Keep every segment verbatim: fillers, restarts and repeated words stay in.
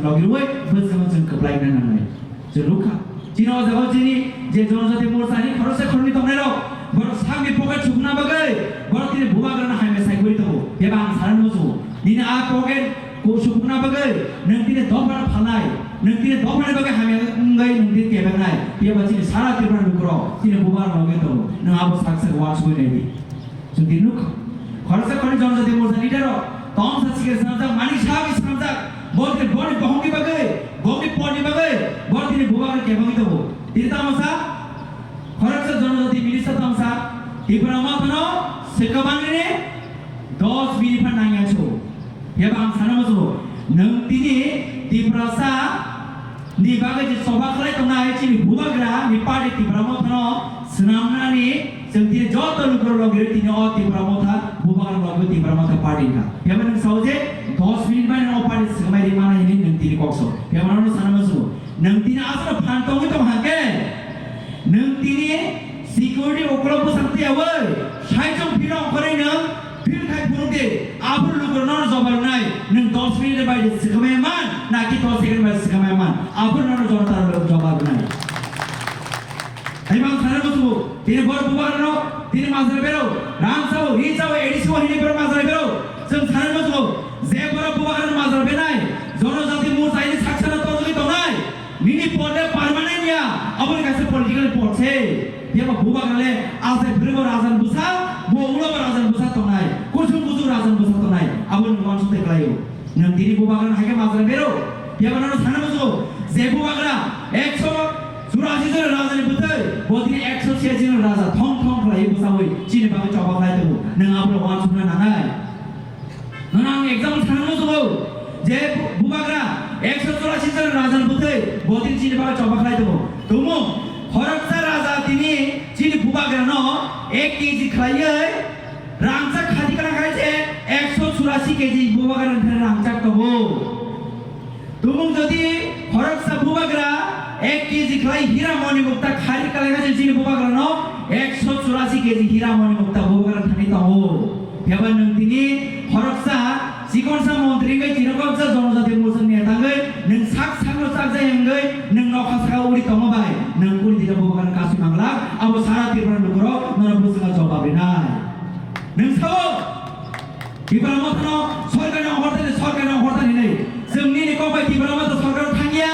Logi rwui bwskango chwng kwplai wngna nangnai. Chwng nukha. Chini o jaga chini je Jonojati Morcha ni khoroksa khoroknwi tongnai rok, borok sakni pocket sukna bagwi, borok tini bubagrano hamya sai kwrwi tongo. Phiya ba ang sana muchungo. Nini a pocket ko sukna bagwi, nwng tini dopha phalnai, nwng tini dopha ni bagwi hamya wngwi nwng tini kebernai. Phiya ba chini sara Tripura lukurok tini bubagrano wngwi tongo. Nwng abo sak sak uansugwi nai di. Chwng tini nukha. Khoroksa khoroknwi Jonojati Morcha leader rok, Tomsa Sikher swnamjak, Manik Saha bai swnamjak, bo tini boni bohongni bagwi, boni porni bagwi, bo tini bubagrano kebengwi tongo. Tini tamo sa, khoroksa Jonojati minister tamo sa, Tipra Mothano swkabangni dos minute phan nangya chu. Phiya ba ang sana muchungo, nwng tini Tiprasa ni bagwi je choba khlai tongnai chini bubagra ni party Tipra Mothano swnamnani chwng tini joto lukurok logirwi tini o Tipra Motha bubagra logirwi Tipra Motha party wngkha. Phiya ba nwng sao je dos minute bai no party swkmai ri mana hinwi nwng tini kok so. Phiya ba nwng sana muchungo, nwng tini aswk phan tongwi tong hangke nwng tini security ukolog bwsang twiyawi saichung phino ongkhorwi nwng phil khai phunuk di, aphuru lukurok nono jobab rwnai, nwng dos minute bai de swkhamaya man, naki dos second bai swkhamaya man, aphuru nono jonota rok jobab rwnai. Tei bang sana muchungo, tini borok bubagrano, tini majra bero, rang sao, ri sao, A D C o hini borok majra bero, chwng sana muchungo, je borok bubagrano majra benai, Jonojati Morcha ini saksana tojogwi tongnai, nini pod le permanent ya, aboni kaisa political pod se. Phiya ba bubagra le asai phwrwngbo rajan bwsa, bo ulo bo rajan bwsa tongnai, kusung kusung rajan bwsa tongnai, abo nwng uansuk tei khlaio. Nwng tini bubagrano hai khe majra bero, phiya ba nono sana muchungo, je bubagra ekso churashi jon rajani bwthai, bo tini ekso chhiyashi jon raja thong thong khlaiwi bwsaui chini bagwi choba khlai tongo, nwng abono uansukna nangnai. Nono ang example sana muchungo, je bu-, bubagra ekso churashi jon rajani bwthai, bo tini chini bagwi choba khlai tongo. Tumung, khoroksa raja tini chini bubagrano ek K G khlaiwi rangchak khati kana khai se ekso churashi K G bubagrani thani rangchak tongo. Tumung jodi khoroksa bubagra ek K G khlai hira moni mukta khari kalaina se chini bubagrano ekso churashi K G hira moni mukta bubagra thani tongo. Phiya ba nwng tini khoroksa chikonsa montri wngwi chini khoroksa Jonojati Morcha neta wngwi nwng sak sakno chakjai wngwi nwng nokha saka uri tongo bai nwng kuni dina bubagrano kasui manglak, abo sara Tripura lukurok nono bwskango jobab rinai. Nwng sao? Tipra Mothano sorkarni ongkhortani, sorkarni ongkhortani hinwi. Chwng nini kok bai Tipra Motha sorkaro thangya.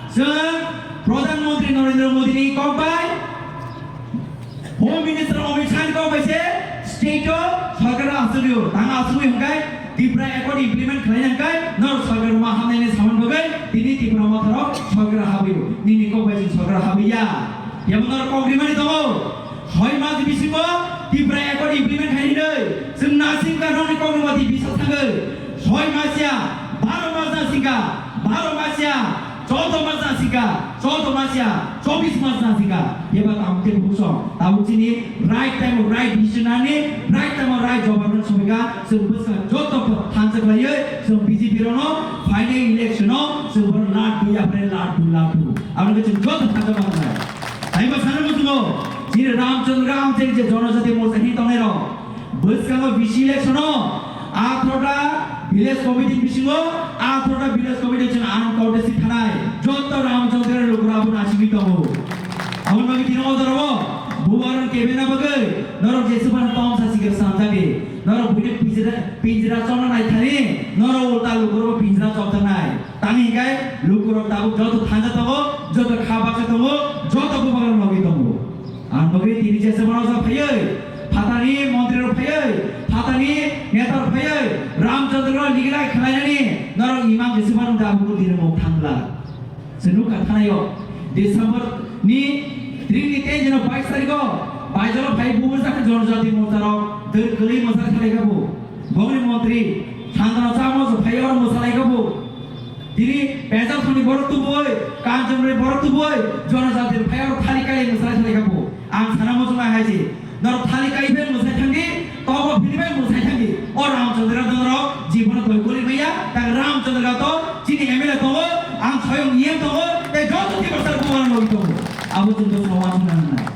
Chwng Pradhan Mantri Narendra Modi ni kok bai, Home Minister Amit Shah ni kok bai se state o sorkar asugwi o. Tang asugwi hwnkhe Tipra Accord implement khlaina hwnkhe norok sorkar ma hamnai hinwi samani bagwi tini Tipra Motha rok sorkar habwi o. Nini kok bai chwng sorkar habwi ya. Yabo norok kok rimani tongo. Soi mas bisingo Tipra Accord implement khai hinwi chwng nasingkha nokni kokni mati bisa thangwi. Soi mas ya, baro mas nasingkha, baro mas ya, choudo mas nasingkha, choudo mas ya, chobis mas nasingkha. Eba tamo khe buksong. Tabuk chini right time o right decision nani, right time o right jobab no somoika chwng bwskango joto thansa khlaiwi chwng B J P rokno final election o chwng bono laddu yapre laddu laddu. Aboni khe chwng joto thansa ma khlai. Taibo sana muchungo, chini Ramchandra Amchai je Jonojati Morcha hin tongnai rok, bwskango V C election o atharota village committee bisingo, atharota village committee chwng uncontested thanai, joto Ramchandra ni lukurok abo nasigwi tongo. Aboni bagwi tini o jorao bubagrano kebengna bagwi norok jeswk phano tomsa sikir sanjagwi, norok buini pinjra, pinjra chopna naithani, norok ulta lukurokbo pinjra chopjaknai. Tani hinkhe lukurok tabuk joto thangsa tongo, joto kha baksa tongo, joto bubagrano logi tongo. Ang bagwi tini jesa borok phaiwi, phatani montri rok phaiwi, phatani neta rok phaiwi, Ramchandra rok ligilai khlainani norok imang jesa borok tabuk tini mok thangla. Chwng nukha thanaio, December ni tring ni tei jeno bais tarikh o Baijalo phai bubo sakha Jonojati Morcha rok dwr kwlwi mwsa khlaikha bo. Bongni montri Santana Chakma so phai oro mwsa laikha bo. Tini Pecharthani borok tubui, Kanchanpuri borok tubui, Jonojati phai oro thali kai mwsa laikha bo. Ang sana muchungnai hai se. Norok thali kai bai mwsai thangdi, tobo phiri bai mwsai thangdi. O Ramchandra to norok jibono doi goli maya, tang Ramchandra to chini M L A tongo, ang soyong E M tongo, tei joto Tiprasa bubagrano logi tongo. Abo chwng to sawan suna nangnai.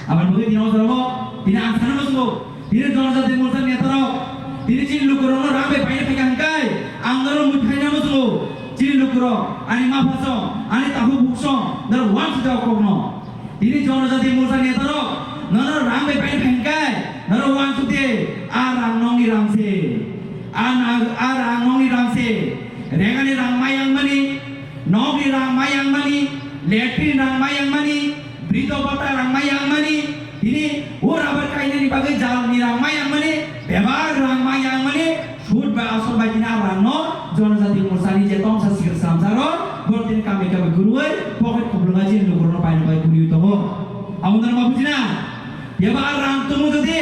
Aboni bagwi tini o jorao, tini ang sana muchungo, tini Jonojati Morcha neta rok, tini chini lukurokno rang bai paina phaikha hwnkhe, ang norok mui phaina muchungo. Chini lukurok, ani maphasong, ani takhuk buksong, norok wansuk di o kokno. Tini Jonojati Morcha netarok, norok rang bai paina phainkai, norok wansuk di, a rang nokni rang se. A na-, a rang nokni rang se. Rengani rang mayang mani, nokni rang mayang mani, latrine rang mayang mani, Brido bata rang mayang mani, tini o rubber kainani bagwi jalni rang mayang mani, bebak rang mayang mani, sud bai asol bai tini a rangno Jonojati Morchani je tongsa sikir samsaro, borok tini kami kami gurui, pocket kuplunga chini lukurokno paina bai guriui tongo. Amo norok ma bujina? Bebak rang tumu jodi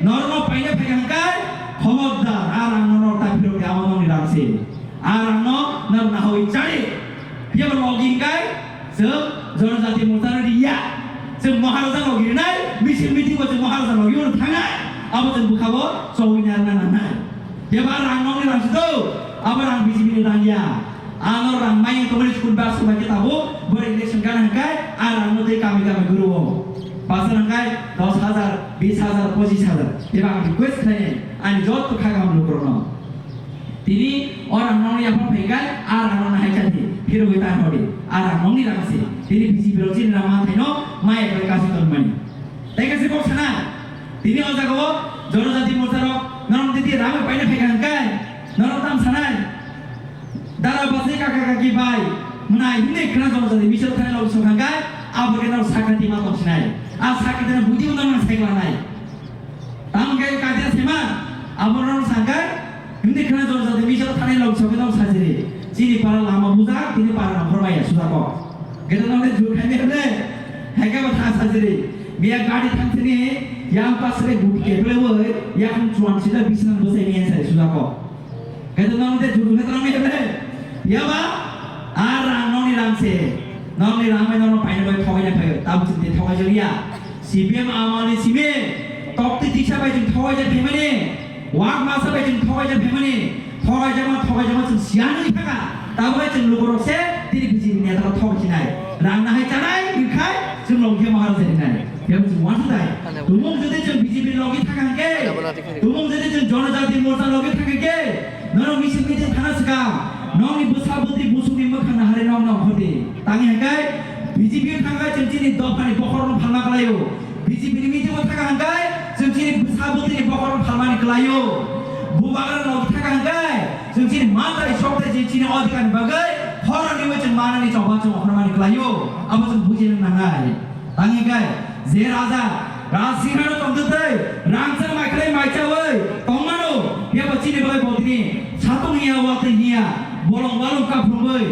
norokno paina phaikha hwnkhe, khobordar, a rangno norok ta phirok di, amo nokni rang se. A rangno norok nahaui chari. Phiya bo logi hwnkhe, chwng Jonojati Morchano riya. Chwng Maharaja logi rinai, misil meeting bo chwng Maharaja logi oro thangnai. Abo chwng bwkha bo chowui narwkna nangnai. Phiya bo a rang nokni rang se do, abo rang B J P ni rang ya. Ano rang maya tongmani school bus bai khe tabuk, bo election gana hwnkhe, a rangno tei kami kami guru o. Paisa hwnkhe dos hajar, bis hajar, pochis hajar. Phiya bo ang request khlainai, ani joto kha kaham lukurokno. Tini o rang nokni yaphang phaikha, a rang nokni hai chati, phirogwi ta hodi, a rang nokni rang se. Tini B J P rok chini rang manthaino maya bai kasi tongmani. Tei kaisa kok sana, tini o jaga o Jonojati Morcha rok norok titi rang bai paina phaikha hwnkhe, norok tam sanai. Dara basai kaka kaki bai, mwnai hwnwi khna Jonojati misil thani lok sokha hwnkhe, abo khe norok sakati ma tong sinai. A sakati no budi undang nang sai klanai. Tamo khe katia sema, abo norok sangkhe, hindi khna Jonojati misil thani lok sokhe norok sajiri. Chini para lama bujak, tini para nongkhor maya sujako. Gede nongde jur khaime hwle, haikhe bo tha sajiri. Miya gari thangthini, yang pasre guti keple woi, yang chuan sida bisna bosai miya sai sujako. Kaitor nang te judu khe tang mele. Yaba, a rang nokni rang se. Nokni rang bai nokno paina bai thogai na phaio. Tabuk chwng te thogai jaliya. C P M amani simi. Tokti tiksa bai chwng thogai ja phaimani. Wak masa bai chwng thogai ja phaimani. Thogai jama, thogai jama chwng siyanwi thaka. Tabuk bai chwng lukurok se tini B J P neta rok thogai sinai. Rang nahai chanai, rwkhai, chwng longkhe Maharaj rinai. Yang chwng wansuk dai. Tumung jodi chwng B J P logi thaka hwnkhe, tumung jodi chwng Jonojati Morcha logi thaka hwnkhe, norok misil meeting thana swkang, nokni bwsa bwtwi busukni mwkhang nahari nok nongkhordi. Tangwi hwnkhe B J P thangkhe chwng chini dophani bokhorokno phalma khlaio. B J P ni meeting o thaka hwnkhe chwng chini bwsa bwtwini bokhorokno phalmani khlaio. Bubagra logi thaka hwnkhe chwng chini mantai soktai je chini odhikarni bagwi khoroknwi chwng manani choba chwng okhormani khlaio. Abo chwng bujina nangnai. Tangwi hwnkhe je raja, Raj Singha no tongtwtwi, rangchak maikhlai maichawi tongmano, phiya bo chini bagwi bo tini satung hiya, watwi hiya, bolong balong kaphungwi,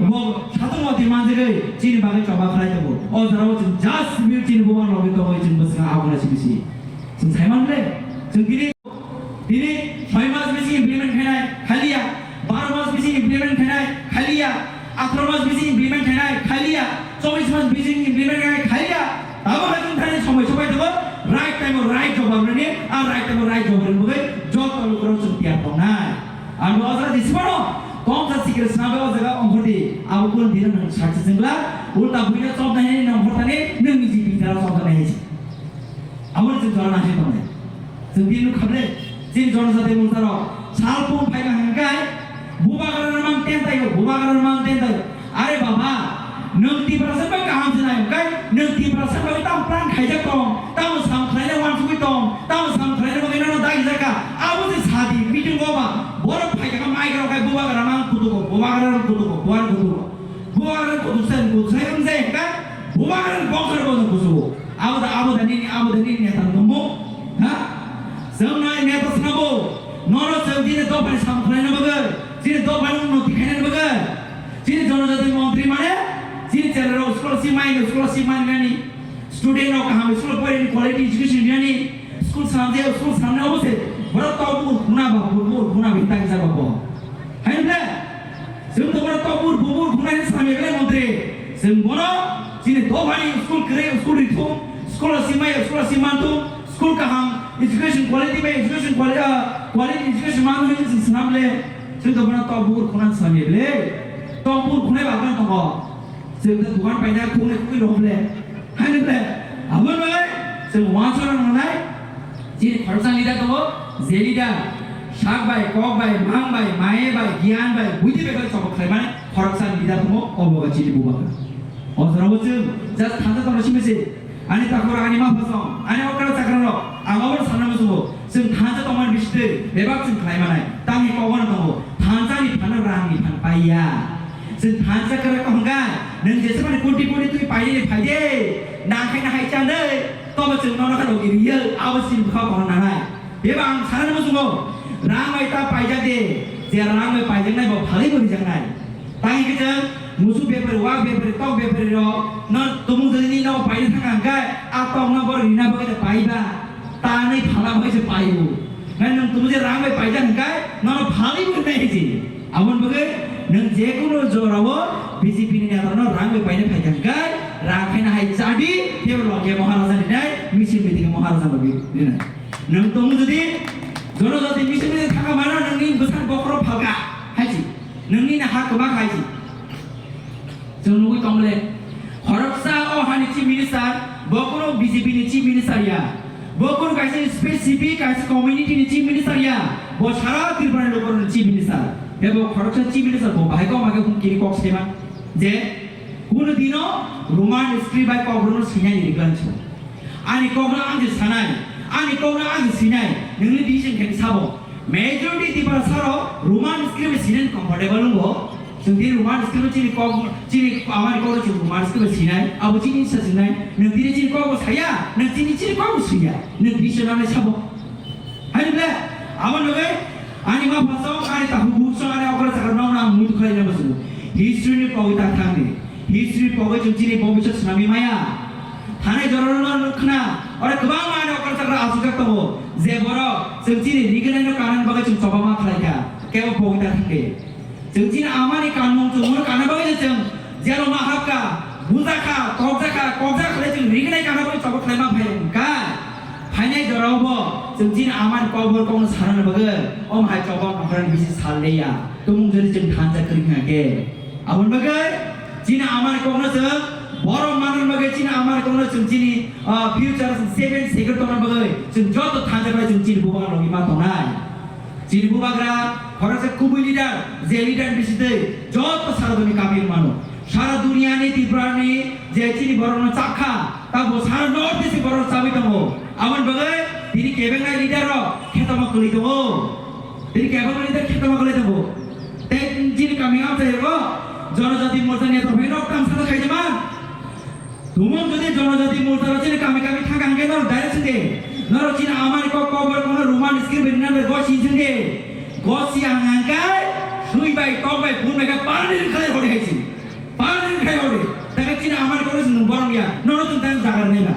bo satung watwi manjagwi chini bagwi choba khlai tongo. O jorao chwng just simi chini bubang logwi tongwi chwng bwswkang aboni simi si. Chwng saiman le, chwng tini Tini soi mas bising implement khainai khaliya, baro mas bising implement khainai khaliya, atharo mas bising implement khainai khaliya, chobbish mas bising implement khainai khaliya. Tamo hai chwng thani somoi sobai tongo, right time o right jawab rwni, a right time o right jawab rwni bagwi joto lukurok chwng tiyar tongnai. Ang bo ojra jismano tongsa sikir snabe o jaga ongkhordi, abo kun dina nang saksa sengla, ulta buina chobnai nang ongkhortani, nang niji bintara chobnai hai. Aboni chwng jora nangsi tongnai. Chwng bini nukha ble, chini Jonojati Morcha rok sal pung phaikha hwnkhe, bubagra rwmang ten taio, bubagra rwmang ten taio. Are baba, nwng Tiprasa bai kaham se nai hwnkhe, nwng Tiprasa bai tamo plan khaijak tong, tamo sam khlaina wansugwi tong, tamo sam khlaina bagwi nono dagijak kha. Abo se sadi meeting o ba, borok phaikha khe mic rok khai bubagra rwmang kutugo, bubagra rwmang kutugo, bubagra kutugo. Bubagra kutuk sai, kutuk sai wng jai hwnkhe, bubagra boksor bono kusugo. Abo da, abo da nini, abo da nini neta tongmo? Ha? Chwng nai neta swnabo. Nono chwng chini dophani samung khlaina bagwi, chini dophani unnoti khaina bagwi. Chini Jonojati Montri mane, chini cherairok scholarship mai, scholarship manani. Student rok kaham school porini quality education rinani. School swnamjak, school swnamnai obo se. Borok tok bukur khuna ba, bukur khuna ba hinta kisa ba bo. Hai ble? Chwng to bono tobur bubur khunai samya belai montri. Chwng bono chini dophani school kwrwi, school rithum, school o simai, school o simanthum, school kaham, education quality bai education quali-, ah, quality education manthum hinwi chwng swnam le. Chwng to bono tobur khunai samya belai. Tobur khunai ba kan tongo. Chwng to dukan paina khungnai khungwi rw le. Haino ble, aboni bagwi chwng uansukna nangnai, chini khoroksa leader tongo, je leader Sak bai, kok bai, mang bai, maye bai, giyan bai, buidi bai bai chobok khlaimani khoroksa leader tongo, obo chini bubagra. O jorao chwng just thansa tongna simi se. Ani takhuk ani ma phasong, ani okra chakra rok, ang obo sana musugo. Chwng thansa tongmani bisitwi bebak chwng khlaimanai. Tangni kogono tongo, thansa ni phano rang ni phan paiya. Chwng thansa kwrak tong hwnkha, nwng jesmani koti koti twi painani phaide, nangkhaina hai chanai, tobo chwng nono khano iriya, abo chini bwkha kono nanai. Beba ang sana musugo, rang bai ta paijak de, je rang bai paijaknai bo phalwi bo rijaknai. Tang hwnkhe chwng musuk bepari, wak bepari, tok bepari rok no tumung jani no paina thang hwnkhe, a tok no bo rina bagwi ta paiba, ta nai phala bagwi se paio. Nai nwng tumung je rang bai paijak hwnkhe, nono phalwi bo rinai hiji. Aboni bagwi nwng je kunu jorao B J P ni neta no rang bai paina phaikha hwnkhe, rang khaina hai chadi, tebo logya Maharaja ni nai, misil meeting Maharaja logya rinai. Nwng tongo jodi jonojati misil thangka mano nwngni bwsak bokhorok phalka haisi. Nwngni na ha kwbak haisi. Chwng nugwi tongmole. Khoroksa o hani chief minister, bo kuno B J P ni chief minister ya. Bo kuno kaisa specific kaisa community ni chief minister ya. Bo sara Tripura ni lukurokni chief minister. Tebo khoroksa chief minister bo bahai kok ma khe hum kiri kok sema. Je kuno dino Roman script bai kok bono sinai ni riklan chwng. Ani kokno ang se sanai, ani kokno ang se sinai, nini decision khe sabo. Majority Tiprasa rok Roman script sinai comfortable wngbo. Chwng di Roman script chini kok, chini amani kokno chwng Roman script sinai, abo chini sa sinai. Nwng tini chini kokbo saya, nwng chini chini kokbo suya. Nwng decision ano sabo. Hai ble, abo nugwi ani ma phasong, ani tahu busong, ani okra chakra nong nang muitu khlai nang basu. History ni pogwi ta thangni. History pogwi chwng chini bobiswt swnamwi maya. Thanai jorano no khna, oro kwbangma ani okra chakra asukjak tongo, je borok chwng chini rignai no kanani bagwi chwng choba ma khlai kha, kebo pogwi ta thangdi. Chwng chini amani kanmung chwngno kana bagwi chwng jelo ma hapkha, bujakha, tokjakha, kokjak khlai chwng rignai kana bagwi choba khlai ma phai wngkha. Phainai jorao bo chwng chini amani kokbor kokno sanani bagwi om hai choba ma khlai bisi sal leya. Tumung jani chwng thansa kwrwi kha khe. Aboni bagwi chini amani kokno chwng borok manna bagwi chini amani kokno chwng chini, ah, future seven second tongna bagwi chwng joto thansa khlai chwng chini bubagra logi ma tongnai. Chini bubagra khoroksa kubui leader, je leader bisitwi joto sara duni kapir mano. Sara duniani Tripurani je chini borokno chakha, tabo sara North East borok chawi tongo. Aboni bagwi tini kebengnai leader rok khetoma kwlwi tongo. Tini kebang ni ta khitama khlai tongo. Tei chini kami amchai ro Jonojati Morcha ni to bino kam sa khai jama. Tumung jodi Jonojati Morcha ro chini kami kami thang hangke nor direct sinde. Nor chini amani ko ko bor kono Roman script ni nang go si sinde. Go si ang hangkai sui bai tong bai pun bai ka parani khlai hori hai si. Parani khai hori. Takai chini amani kono sini borong ya. Nono tun tan jagar neba.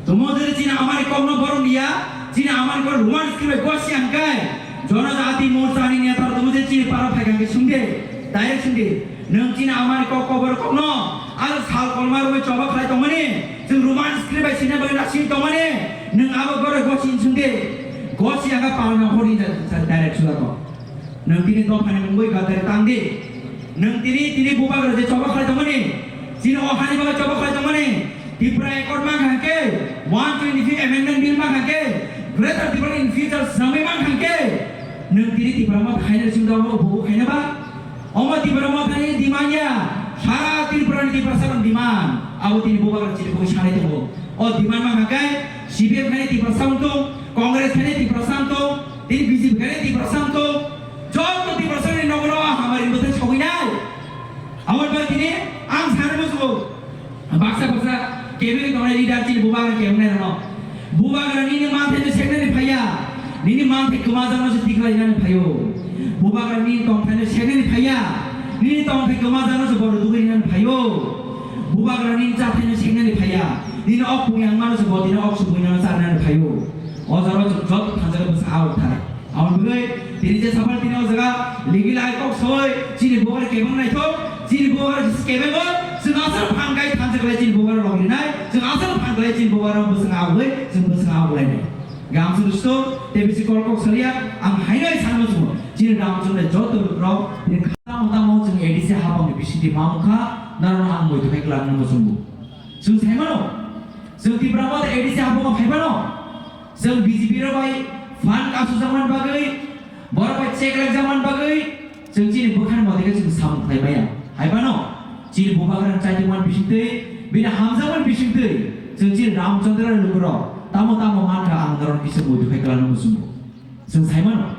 Tumo jodi chini amani kokno borong ya. Chini amani kono Roman script gosi angkai. Jonojati Morcha ni neta tumo je chini para phai kangke sungde. Direct sungde. Nung chini amani kok kobor kokno. Al sal kolmar oi choba khlai tongmani. Jung Roman script bai sini bai nasing tongmani. Nung abo gore gosi sungde. Gosi angka parana hori direct sulato. Nwng tini dophani mungwi gadari tang di. Nwng tini, tini bubagra je choba khlai tongmani, chini o hani bagwi choba khlai tongmani, Tipra Accord mankha khe, one twenty-five Amendment Bill mankha khe, Greater Tipraland in future swnamwi mankha khe, nwng tini Tipra Motha khaina sing dong, bubu khaina ba? Omo Tipra Mothani demand ya, sara Tripurani Tiprasani demand. Abo tini bubagra chini bagwi sanai tongo. O demand mankha khe, C P M khaina Tiprasa wng tong, Congress khaina Tiprasa wng tong, tini B J P khaina Tiprasa wng tong, Joto Tiprasani nogo no hamari bwthai sogwi nai. Aboni bagwi tini ang sanwi muchungo. Baksa baksa kebengwi tongnai leader chini bubagra kebengnairokno. Bubagra nini manthaino seknani phaiya. Nini manthai kwmajakno se tikhlainani phaio. Bubagra nini tongthaino seknani phaiya. Nini tongthai kwmajakno se bohrok dugwi rinani phaio. Bubagra nini chathaino seknani phaiya. Nini ok pungyangmano se bo tini ok subuinano charnani phaio. O jorao chwng joto thansa khe bwsa aok thai. Aboni bagwi tini je saphar tini o jaga ligi lai kok soi chini bubagra kebeng naithok, chini bubagra kebeng o, chwng aswk phan kai thansa khlai chini bubagra rok rinai, chwng aswk phan khlai chini bubagra bwswng abwi, chwng bwswng abwi lainai. Gam chwng sto, tei bisi kol kok salia, ang haino ai sanma chwng chini ram chwng lai joto rok tini kha tamo tamo chwng A D C hapang ni bisingtwi ma wngkha, narwkno ang muitu khai kwlangno muchungo. Chwng saimano, chwng Tipra Motha A D C hapang phaiphano, Chwng B J P rok bai phan kasu jakmani bagwi Cheklak jaman bagwi chwng chini bwkhani mote khe chwng samung khlai maya. Hai phano chini bubagrani chaitokmani bisingtwi, bini hamjakmani bisingtwi chwng chini Ramchandra lukurok tamo tamo mankha ang norok kisa muitu khai kwlano muchungo. Chwng sai mano,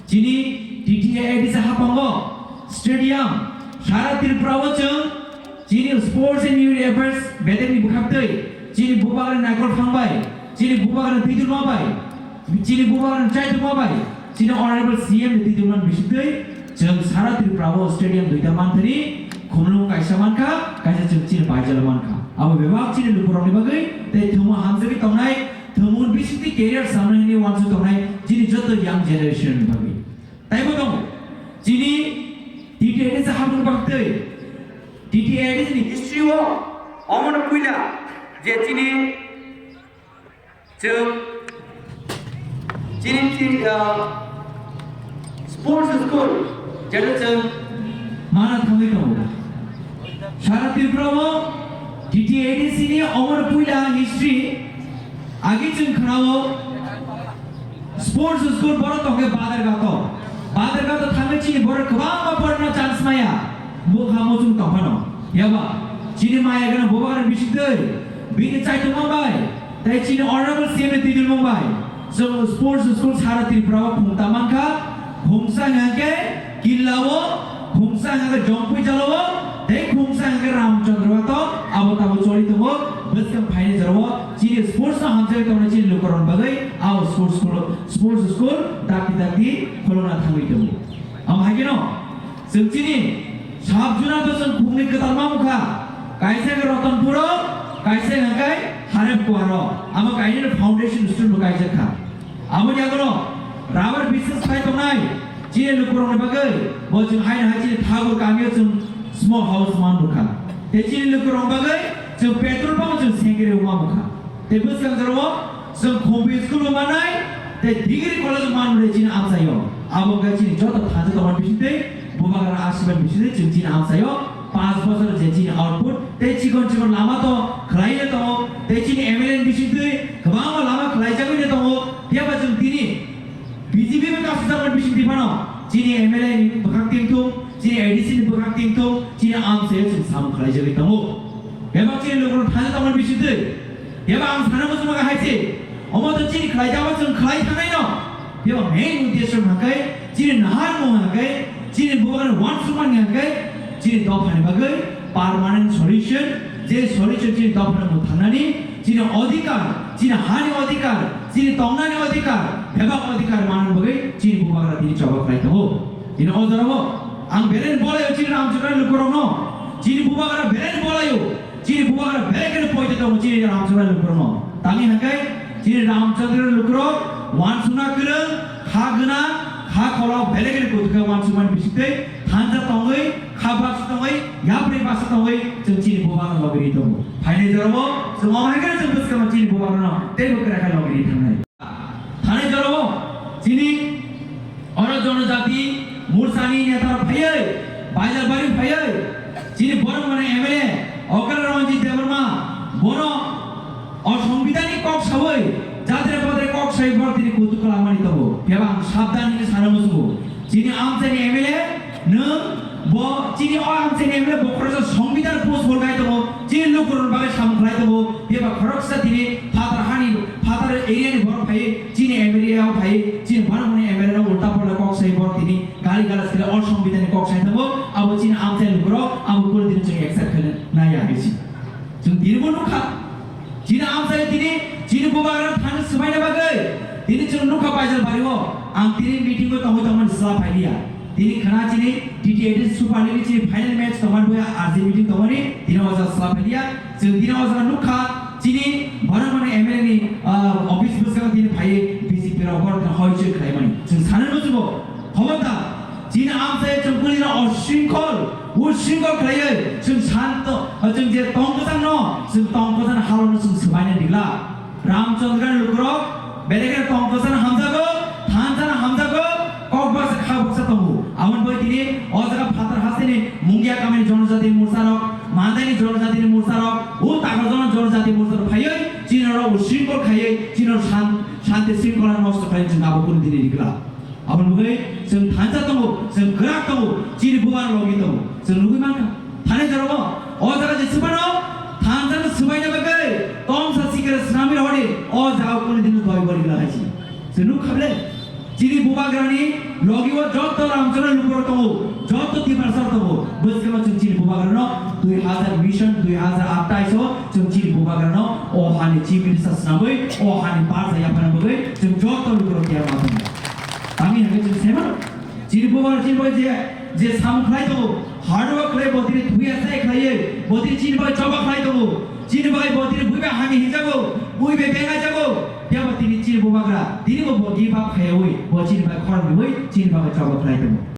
chini T T A A D C haphango stadium sara Tripura o chwng chini Sports and Youth Affairs bedekni bwkhaktwi chini bubagrani naikol phang bai, chini bubagrani twidulma bai, chini bubagrani chaitokma bai, chini Honorable C M ni twidulmani bisingtwi chwng sara Tripura o stadium duita manthani khumlung kaisa mankha, kaisa chwng chini baijalo mankha. Abo bebak chini lukurokni bagwi tei thwngma hamjagwi tongnai, thwngmung bisingtwi career samnai hwnwi uansuk tongnai chini joto young generation ni bagwi. Taibo tongo, chini T T A A D C hapung bagwi T T A A D C ni history o omono puila je chini Chwng chini, chini, ah, sports school, jeto chwng mana thangwi tongo. Sara Tripura o T T A D C ni omor puila history agi chwng khwnao sports school borok tongkhe Badarghat o. Badarghat o thangwi chini borok kwbangma porna chance maya. Bukha muchung tongphano. Yaba chini maya gana bubagrani bisingtwi bini chaitokma bai. Tei chini Honorable C M ni twijlmung bai chwng sports school sara Tripura o khungta mankha, khungsa hwnkhe Killa o, khungsa hwnkhe Jongpui Jala o, tei khungsa hwnkhe Ramchandra o, abo tabo choli tongo. Bwskang phaini jora o chini sports no hamjagwi tongnai chini lukurokni bagwi abo sports school, sports school dakti dakti khulumna thangwi tongo. Amo hai kheno chwng chini sub zona to chwng khungni kwtal ma mukha, kaisa khe Ratanpur o, kaisa hwnkhe Haremkuar o, amo kainwi foundation stone bo kaijak kha. Aboni yagulo rubber business khai tongnai chini lukurokni bagwi bo chwng haino hai chini Thakur kamio chwng small house man mukha. Tei chini lukurokni bagwi chwng petrol pump chwng sengkre ma mukha. Tei bwskang jorao chwng Khumbi school bo manai, tei degree college bo manmani chini amchaio. Abo wngkha chini joto thansa tongmani bisingtwi, bubagrani asirwad bisingtwi chwng chini amchaio panch bochor je chini output, tei chikon chikon lama to khlaiwi tongo, tei chini M L A ni bisingtwi kwbangma lama khlaijagwi tongo. Phiya ba chwng tini B J P bai kasu jakmani bisingtwi phano chini M L A ni bwkhak tingthung, chini A D C ni bwkhak tingthung, chini amchaio chwng samung khlaijagwi tongo. Bebak chini lukurok thani tongmani bisingtwi. Bebak ang sana muchungma hai se. Omo to chini khlai jaba chwng khlai thangnai no. Bebak main uddesho hwnkhe chini naharmung hwnkhe chini bubagrani uansukmani hwnkhe chini dophani bagwi permanent solution, je solution chini dophano mwthangnani, chini odhikar, chini hani odhikar, chini tongnani odhikar, bebak odhikar manna bagwi chini bubagra tini choba khlai tongo. Tini o jorao ang belai bolaio chini Ramchandra lukurokno, chini bubagra belai bolaio, chini bubagra belai kheno poito tongo chini Ramchandra lukurokno. Tamni hwnkhe chini Ramchandra lukurok uansukna kwrwng, kha gwnang, kha khorok belai kheno kuthukhe uansukmani bisingtwi thansa tongwi, kha baksa tongwi, yapri baksa tongwi chwng chini bubagra logi ri tongo. Phainai jorao chwng omo hai kheno chwng bwskangno chini bubagrano teibo kwrak khe logi ri thangnai. Thani jorao chini oro Jonojati Morsani neta phaiwi, Baijalbari phaiwi, chini borok mane M L A Okra Ranjit Debbarma, bono o Songbidanni kok sawi, jatre patre kok sawi borok tini kutuk klamani tongo. Phiya ba ang sabdan hwnwi sana muchungo. Chini amchaini M L A nwng bo chini o amchaini M L A bokhoroksa Songbidan post hol khai tongo, chini lukurokni bagwi samung khlai tongo. Phiya ba khoroksa tini phatar hani, phatar area ni borok phai chini M L A o phai chini borok mani M L A no ulta pulta kok sai borok tini gali galas khlai o Songbidan ni kok sai tongo. Abo chini amchai lukurok abo kunu dini chwng accept khlai nai ya hinwi si. Chwng tini bo nukha. Chini amchai tini, chini bubagra thani swbaina bagwi. Tini chwng nukha Baijalbari o. Ang tini meeting o tongwi tongmani sla phailiya. Tini khna chini T T A D C Super League ni chini final match tongmani bagwi R J meeting tongmani tini o jaga sla phailiya. Chwng tini o jaga nukha chini borok mani M L A ni, ah, office bwskango tini phaiwi B J P rok borok tini hoi choi khlaimani. Chwng sanwi muchungo. Khobor da, chini amchai chwng kuni no o shringkhol, o shringkhol khlaiwi chwng shanto, chwng je tong kwchang no, chwng tong kwchang halo no chwng swbaina digla. Ramchandra lukurok, belai kheno tong kwchang hamjago, thansa no hamjago, kok baksa kha baksa tongo. Aboni bai tini o jaga phatar hasteni Mungia kamini Jonojati Morcha rok, Mandaini Jonojati Morcha rok, o Takarjala Jonojati Morcha rok phaiwi chini oro o shringkhol khaiwi chini oro shan-, shanti shringkhola nosto khlaiwi chwng abo kunu dini digla. Aboni bagwi chwng thansa tongo, chwng kwrak tongo, chini bubar logi tongo. Chwng nugwi mankha. Thani jorao o jaga je swbano thansa no swbaina bagwi tongsa sikra swnamwi rohordi, o jaga kunu dino doi bori gla haisi. Chwng nukha ble? Chini bubagrani logi o jotto Ramchara lukurok tongo, jotto Tiprasa tongo. Bwskano chwng chini bubagrano dui hazar mission, dui hazar athais o chwng chini bubagrano o hani chief minister swnamwi, o hani barsa yaphana bagwi chwng jotto lukurok tiyar ma tongo. Tamni hwnkhe chwng semano. Chini bubagra chini bagwi je, je samung khlai tongo, hard work khlai botiri thuya sai khlaiwi, botiri chini bagwi choba khlai tongo. Chini bagwi botiri buiba hani hinjago, buiba benga jago. Phiya bo tini chini bubagra, tini bo bo give up khaiwi, bo chini bagwi khorang riwi, chini bagwi choba khlai tongo.